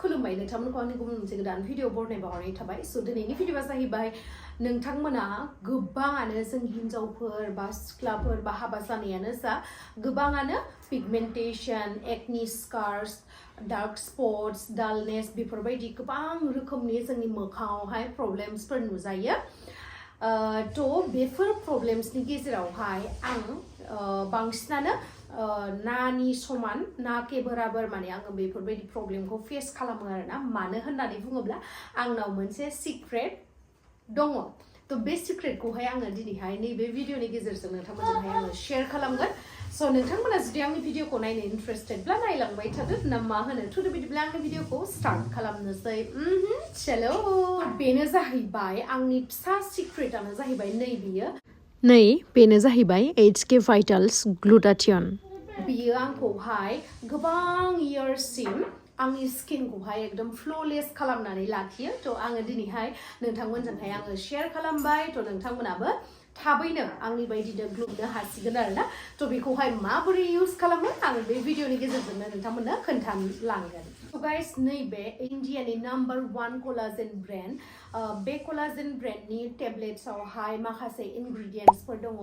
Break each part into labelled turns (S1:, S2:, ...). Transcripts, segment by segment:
S1: खुलुमबाय नोंथांमोनखौ आंनि गुबुन मोनसे गोदान भिडिअ बरनाय बावहरनाय थाबाय स' दिनैनि भिडिअआ जाहैबाय नोंथांमोना गोबाङानो जों हिन्जावफोर बा सिख्लाफोर बा हाबा जानायानो जा गोबाङानो पिगमेन्टेशन एक्नि स्कार्स डार्क स्पट्स डालनेस बेफोरबायदि गोबां रोखोमनि जोंनि मोखाङावहाय प्रब्लेम्सफोर नुजायो थ' बेफोर प्रब्लेम्सनि गेजेरावहाय आं बांसिनानो नानि समान ना के बराबर माने आङो बेफोरबायदि प्रब्लेमखौ फेस खालामो आरोना मानो होननानै बुङोब्ला आंनाव मोनसे सिक्रेट दङ थ' बे सिक्रेटखौहाय आङो दिनैहाय नैबे भिडिअनि गेजेरजों नोंथांमोनजोंहाय आङो शेयार खालामगोन स' नोंथांमोना जुदि आंनि भिडिअखौ नायनो इन्टारेस्टेडब्ला नायलांबाय थादो ना मा होनो थ' बिदिब्ला आंनि भिडिअखौ स्टार्ट खालामनोसै चलो बेनो जाहैबाय आंनि फिसा सिक्रेटानो जाहैबाय नै बेनो जाहैबाय HK Vitals ग्लुटाथियन बियो आंखौहाय गोबां इयार्ससिम आंनि स्किनखौहाय एकदम फ्ल'लेस खालामनानै लाखियो थ' आङो दिनैहाय नोंथांमोनजोंहाय आङो शेयार खालामबाय थ' नोंथांमोनाबो थाबैनो आंनि बायदिनो ग्लुबनो हासिगोन आरोना थ' बेखौहाय माबोरै इउज खालामो आं बे भिडिअनि गेजेरजोंनो नोंथांमोननो खोन्थालांगोन थ' गाइस नैबे इन्डियानि #1 कलाजेन ब्रेन्ड बे कलाजेन ब्रेन्डनि टेब्लेट्सआवहाय माखासे इनग्रेडियेन्ट्सफोर दङ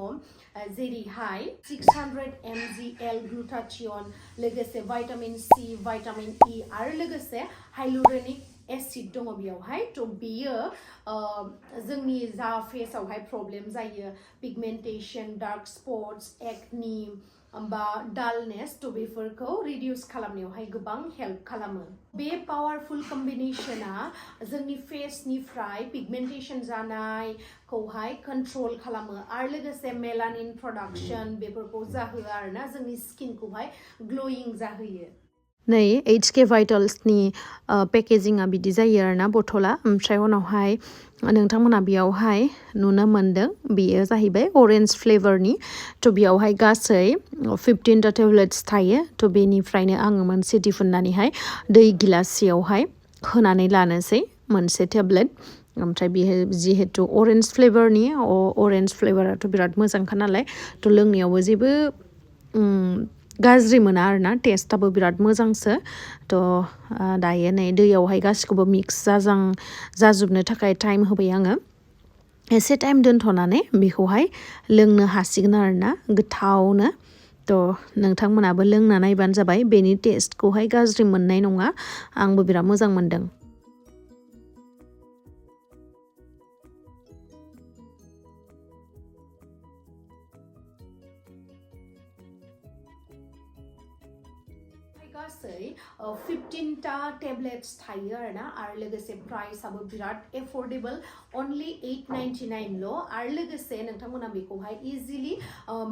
S1: जेरैहाय 600 mgl ग्लुटाथियन लोगोसे भाइटामिन C भाइटामिन E आरो लोगोसे हाइलुरनिक एसिड दङ बेयावहाय थ' बेयो जोंनि जा फेसआवहाय प्रब्लेम जायो पिगमेन्टेशन डार्क स्पट्स एक्नि बा डालनेस थ' बेफोरखौ रिडिउस खालामनायावहाय गोबां हेल्प खालामो बे पावारफुल कम्बिनेशना जोंनि फेसनिफ्राय पिगमेन्टेशन जानायखौहाय कन्ट्रल खालामो आरो लोगोसे मेलानिन प्रडाक्शन बेफोरखौ जाहोयो आरोना जोंनि स्किनखौहाय ग्ल'यिं जाहोयो नै HK Vitalsनि पेकेजिंआ बिदि जायो आरोना बथला ओमफ्राय उनावहाय नोंथांमोना बेयावहाय नुनो मोनदों बेयो जाहैबाय अरेन्ज फ्लेभारनि थ' बेयावहाय गासै 15टा टेब्लेट्स थायो थ' बेनिफ्रायनो आङो मोनसे दिहुननानैहाय दै गिलाससेयावहाय होनानै लानोसै मोनसे टेब्लेट ओमफ्राय बेयो जिहेतु अरेन्ज फ्लेभारनि अरेन्ज फ्लेभाराथ' बिराद मोजांखा नालाय थ' लोंनायावबो जेबो गाज्रि मोना आरोना टेस्टआबो बिराद मोजांसो थ' दायो नै दैयावहाय गासिखौबो मिक्स जाजोबनो थाखाय टाइम होबाय आङो एसे टाइम दोनथ'नानै बेखौहाय लोंनो हासिगोन आरोना गोथावनो थ' नोंथांमोनाबो लोंना नायबानो जाबाय बेनि टेस्टखौहाय गाज्रि मोननाय नङा आंबो बिराद मोजां मोनदों गासै 15टा टेब्लेट्स थायो आरोना आरो लोगोसे प्राइसआबो बिराद एफोर्डेबल अनलि $8.99 ल' आरो लोगोसे नोंथांमोना बेखौहाय इजिलि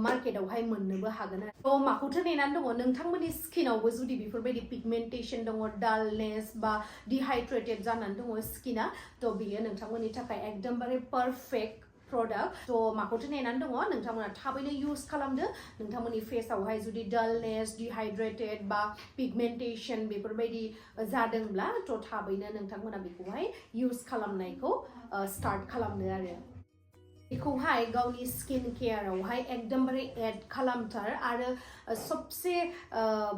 S1: मार्केटावहाय मोननोबो हागोन आरो थ' माखौथो नेनानै दङ नोंथांमोननि स्किनावबो जुदि बेफोरबायदि पिगमेन्टेशन दङ डालनेस बा डिहाइड्रेटेड जानानै दङ स्किना थ' बेयो नोंथांमोननि थाखाय एकदमबारे पारफेक्ट प्रडाक्ट थ' माखौथो नेनानै दङ नोंथांमोना थाबैनो इउज खालामदो नोंथांमोननि फेसआवहाय जुदि डालनेस डिहाइड्रेटेड बा पिगमेन्टेशन बेफोरबायदि जादोंब्ला थ' थाबैनो नोंथांमोना बेखौहाय इउज खालामनायखौ स्टार्ट खालामदो आरो बेखौहाय गावनि स्किन केयारावहाय एकदमबारे एड खालामथार आरो सबसे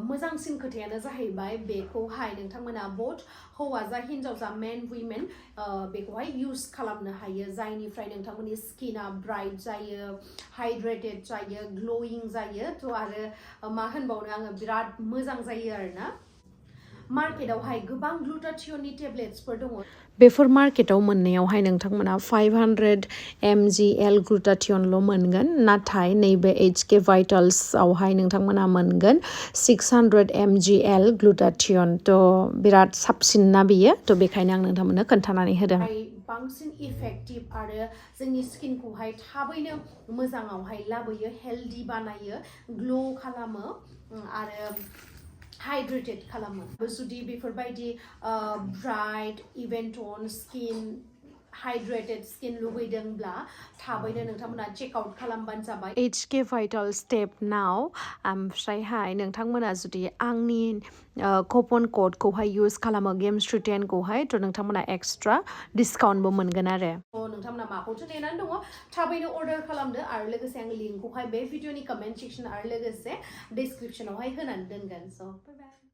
S1: मोजांसिन खोथायानो जाहैबाय बेखौहाय नोंथांमोना बथ हौवा जा हिन्जाव जा मेन वुमेन बेखौहाय इउज खालामनो हायो जायनिफ्राय नोंथांमोननि स्किना ब्राइट जायो हाइड्रेटेड जायो ग्ल'यिं जायो थ' आरो मा होनबावनो आङो बिराद मोजां जायो आरोना मार्केटावहाय गोबां ग्लुटाथियननि टेब्लेट्सफोर दङ बेफोर मार्केटाव मोननायावहाय नोंथांमोना 500 mgl ग्लुटाथियनल' मोनगोन नाथाय नैबे HK Vitalsआवहाय नोंथांमोना मोनगोन 600 mgl ग्लुटाथियन थ' बिराद साबसिन ना बियो थ' बेखायनो आं नोंथांमोननो खोन्थानानै होदों बांसिन इफेक्टिभ आरो जोंनि स्किनखौहाय थाबैनो मोजाङावहाय लाबोयो हेल्दि बानायो ग्ल' खालामो आरो हाइड्रेटेड खालामो जुदि बेफोरबायदि bright even tone skin hydrated skin लुबैदोंब्ला थाबैनो नोंथांमोना चेक आउट खालामबानो जाबाय HK Vital स्टेप नाव ओमफ्रायहाय नोंथांमोना जुदि आंनि कुपन क'डखौहाय इउज खालामो गेम्स10खौहाय थ' नोंथांमोना एक्सट्रा डिसकाउन्टबो मोनगोन आरो नोंथांमोना माखौथो नेनानै दङ थाबैनो अर्डार खालामदो आरो लोगोसे आं लिंकखौहाय बे भिडिअनि कमेन्ट सेक्सन आरो लोगोसे डिसक्रिपसनावहाय होनानै दोनगोन स' बाय बाय